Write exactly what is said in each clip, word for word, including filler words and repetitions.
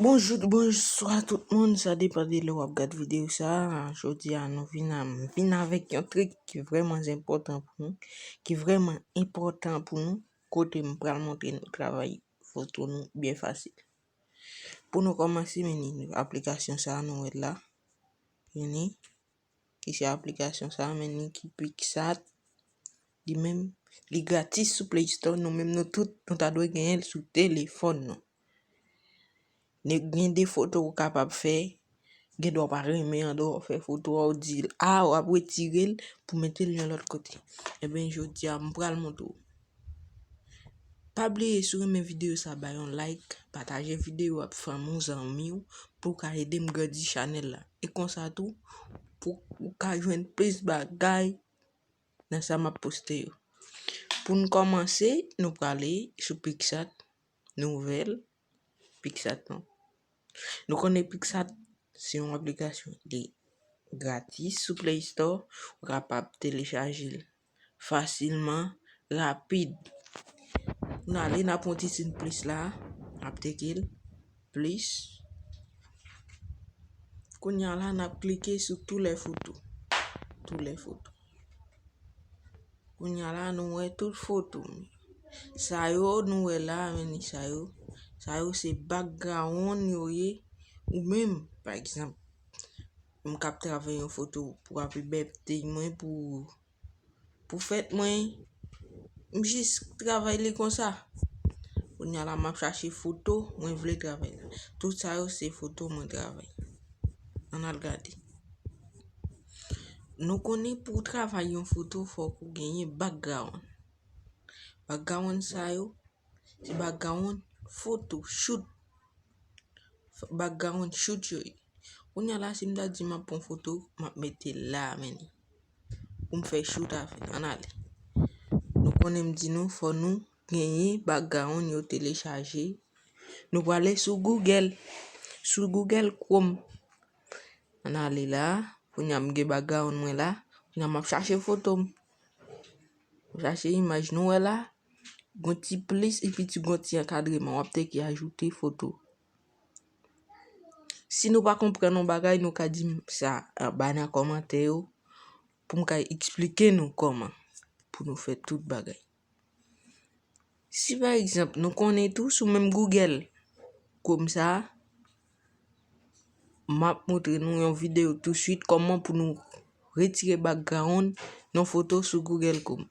Bonjou, bonswa tout moun, sa depann de lè w ap gad videyo sa a. Jodi a nou vin a, m vin avèk yon trik ki vrèman enpòtan pou nou, ki vrèman enpòtan pou nou, kote m pral montre nou travay foto nou byen fasil. Pou nou kòmanse, men ni aplikasyon sa a nou wè la. Vini. Ki se aplikasyon sa a, men ni ki PicsArt. Li menm, li gratis sou Play Store, nou menm nou tout, nou ta dwe genyen l sou telefòn nou. Ne gen de foto ou kapab fè, gen dwa w pa renmen an, dwa w fè foto a, ou di l, a, w ap retire l pou mete l yon lòt kote. Ebyen, jodi a, m pral montre w. Pa bliye, si w renmen videyo sa, bay yon like, pataje videyo a ak fanmi w, zanmi w, pou w ka ede m grandi chanèl la. E konsa tou, pou w ka jwenn plis bagay nan sa m ap poste yo. Pou n kòmanse, nou prale sou PicsArt, nouvèl, PicsArt non. Nou konnen PicsArt se yon aplikasyon, li gratis sou Play Store, ou kapab telechaje l fasilman, rapid. Nou ale, n ap pran ti siy plis la, n ap teke l, plis. Kounye a la, n ap klike sou tous les photos. Tous les photos. Kounye a la, nou wè tout foto m. Sa yo nou wè la, men ni sa yo. Sa yo se background yo ye. Ou menm, pa egzanp, m k ap travay yon foto pou anivèsè mwen, pou, pou fèt mwen. M jis travay li konsa. Kounye a la, m ap chache foto mwen vle travay la. Tout sa yo se foto mwen travay. Ann al gade. Nou konnen pou w travay yon foto, fòk ou genyen background. Background sa yo, se background foto, shoot. Background shoot yo ye. Kounye a la, si m ta di m ap pran foto, m ap mete l la, men ni. Pou m fè shoot avè l. Ann ale. Nou konnen m di nou, fò nou genyen background yo telechaje. Nou prale sou Google. Sou Google Chrome. Ann ale la. Kounye a m gen background mwen la. Kounye a m ap chache foto m. M chache imaj nou wè la. Gon ti plis epi ti gon ti ankadreman. W ap teke ajoute foto. Si nou pa konprann yon bagay, nou ka di m sa anba nan kòmantè yo pou m ka eksplike nou kòman pou nou fè tout bagay. Si pa egzanp, nou konnen tou sou menm Google Chrome sa a, m ap montre nou yon videyo touswit kòman pou nou retire background nan foto sou Google Chrome.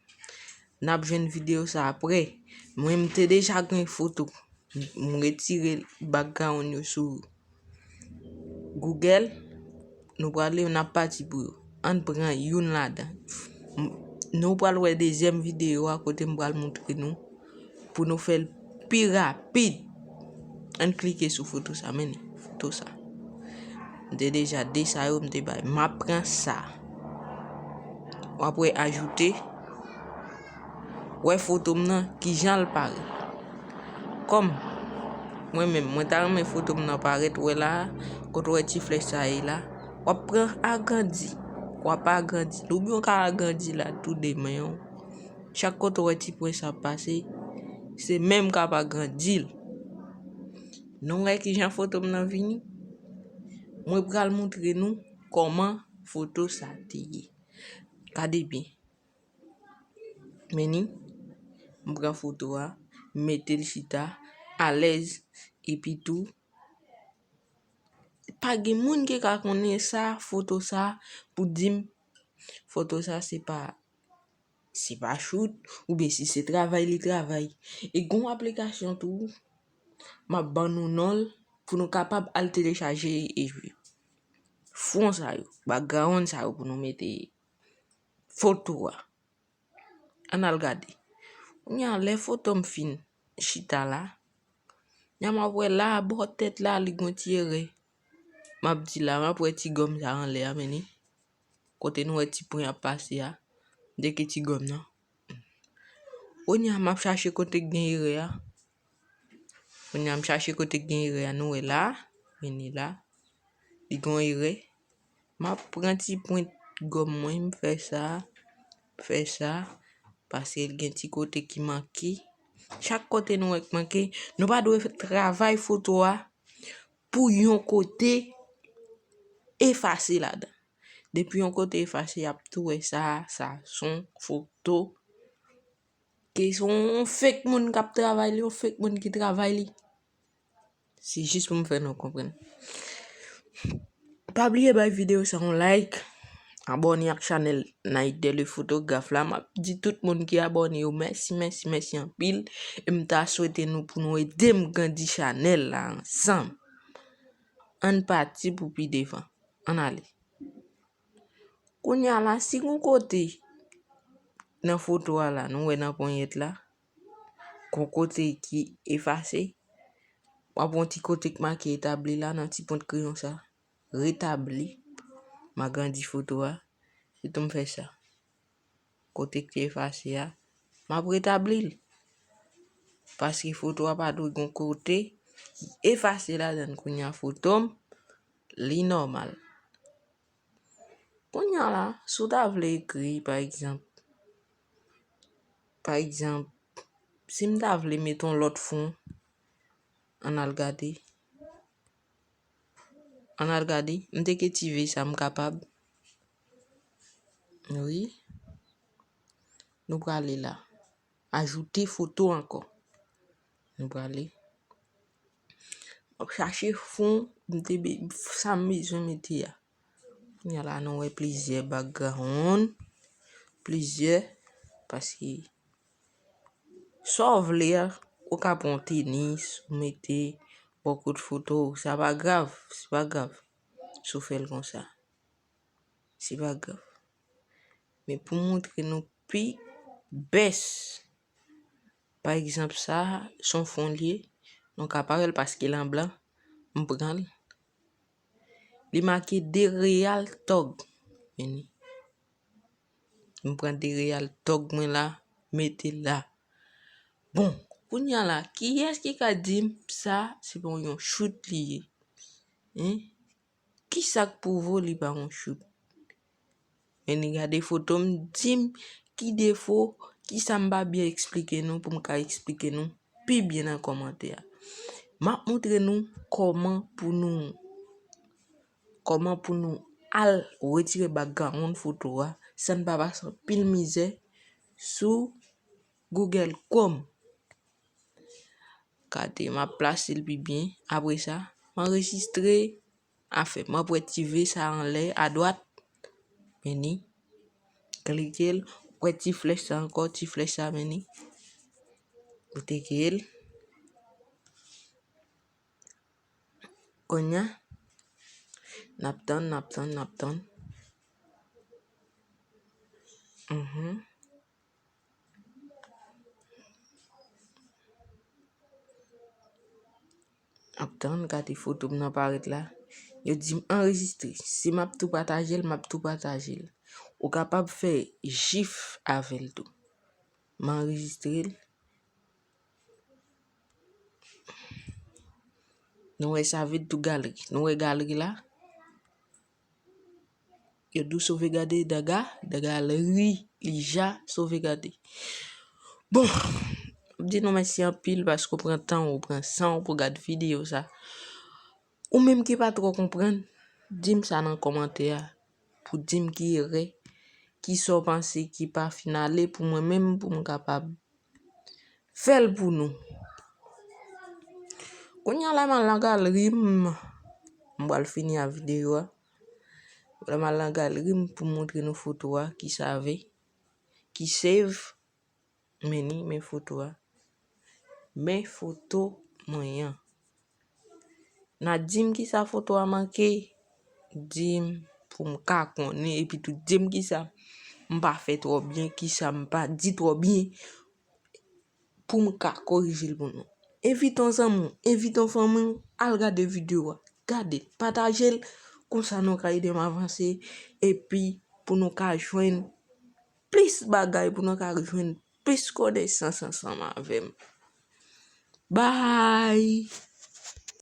N ap jwenn videyo sa apre. Mwen, m te deja gen foto. M retire background yo sou Google. Nou prale, n ap pati pou yo. Ann pran youn ladan. M, nou pral wè dezyèm videyo a kote m pral montre nou pou nou fè l pi rapid. Ann klike sou foto sa, men ni foto sa. M te deja de sa yo, m te bay. M ap pran sa. W ap wè ajoute. Wè foto m nan, kijan l parèt. Kòm mwen menm, mwen ta renmen foto m nan parèt, wè la, kote w wè ti flèch sa ye la. W ap pran agrandi. W ap agrandi l. Oubyen w ka agrandi l ak tou de men w. Chak kote w wè ti pwen sa ap pase, se menm k ap agrandi l. Nou wè kijan foto m nan vini? Mwen pral montre nou kòman foto sa te ye. Gade byen. Men ni, m pran foto a, m mete l chita, alèz, epi tou, pa gen moun ki ka konnen sa, foto sa, pou di m, foto sa se pa, se pa shoot, oubyen si se travay li travay. E gon aplikasyon tou, m ap ban nou non l, pou nou kapab al telechaje e fon sa yo, background sa yo pou nou mete foto a. Ann al gade. Kounye a, lè foto m fin chita la, kounye a m ap wè la, bò tèt la, li gon ti erè. M ap di la, m ap wè ti gòm sa anlè a, men ni. Kote nou wè ti pwen ap pase a, m teke ti gòm nan. Kounye a, m ap chache kote k gen erè a. Kounye a, m chache kote k gen erè a, nou wè la, men ni la. Li gon erè. M ap pran ti pwent gòm mwen, m fè sa, fè sa, paske l gen ti kote ki manke. Chak kote nou wè k manke, nou pa dwe fè travay foto a pou yon kote efase ladan. Depi yon kote efase, y ap tou wè sa, sa se yon foto. Ke se yon fake moun k ap travay li, yon fake moun ki travay li. Se jis pou m fè nou konprann. Pa bliye bay videyo sa yon like, abòne ak chanèl Naïde le photographe la. M ap di tout moun ki abòne yo mèsi, mèsi, mèsi anpil. E m ta swete nou pou nou ede m grandi chanèl la ansanm. Ann pati pou pi devan. Ann ale. Kounye a la, si gon kote nan foto a la, nou wè nan ponyèt la, gon kote ki efase, w ap wè yon ti kote k make etabli la nan ti pwent kreyon sa. Retabli. M agrandi foto a. Se tou m fè sa. Kote k te efase a, m ap retabli l. Paske foto a pa dwe gon kote ki efase ladan l. Kounye a foto m, li nòmal. Kounye a la, si w ta vle ekri, pa egzanp, pa egzanp, si m ta vle mete yon lòt fon, ann al gade. Ann al gade. M te ketive sa, m kapab. Wi. Nou prale la. Ajoute foto ankò. Nou prale. M ap chache fon, m te be-, sa m bezwen mete a. Kounye a la, nou wè plizyè background. Plizyè, paske sa w vle a, ou ka pran tenis, ou mete bò kot foto w, sa pa grav, se pa grav. Si w fè l konsa, se pa grav. Men pou m montre nou pi bèst, pa egzanp, sa, se yon fon l ye, nou ka pa wè l paske l an blan, m pran l. Li make Dereal Tòg. Vini. M pran Dereal Tòg mwen la, mete l la. Bon, kounye a la, kiyès ki ka di m sa se pa yon chout li ye? Hein? Kisa k pwouve w li pa yon chout? Men li gade foto m, di m ki defo, kisa m pa byen eksplike nou pou m ka eksplike nou pi byen nan kòmantè a. M ap montre nou kòman pou nou, kòman pou nou al retire background foto a san n pa pase anpil mizè sou Google Chrome. Gade, m ap plase l pi byen. Apre sa, m anrejistre afè. M ap wè ti V sa anlè, adwat. Vini. Klike l. Wè ti flèch sa ankò, ti flèch sa vini. Ou teke l. Kounye a, n ap tann, n ap tann, n ap tann. Mhm. Ap tann, gade foto m nan parèt la. Yo di m anrejistre. Si m ap tou pataje l, m ap tou pataje l. Ou kapab fè jif avè l tou. M anrejistre l. Nou wè sa vide tou galeri. Nou wè galeri la. Yo di w sovegade daga, daga li, li ja sovegade. Bon, m di nou mèsi anpil paske w pran tan w, w pran san w pou gad videyo sa. Ou menm ki pa twò konprann, di m sa nan kòmantè a, pou di m ki erè, kisa w panse ki pa fin ale pou mwen menm, pou m kapab fè l pou nou. Kounye a la, m al nan galeri m, m pral fini a videyo a. Lè m al nan galeri m pou m montre nou foto a ki save, ki save. Men ni, men foto a. Men foto mwen an. N a di m kisa foto a manke, di m pou m ka konnen, epi tou di m kisa m pa fè twò byen, kisa m pa di twò byen, pou m ka korije l pou nou. Envite yon zanmi w, envite yon fanmi w, al gade videyo a, gade l, pataje l, konsa nou ka ede m avanse, epi pou nou ka jwenn plis bagay, pou nou ka jwenn plis konesans ansanm avè m. Bye!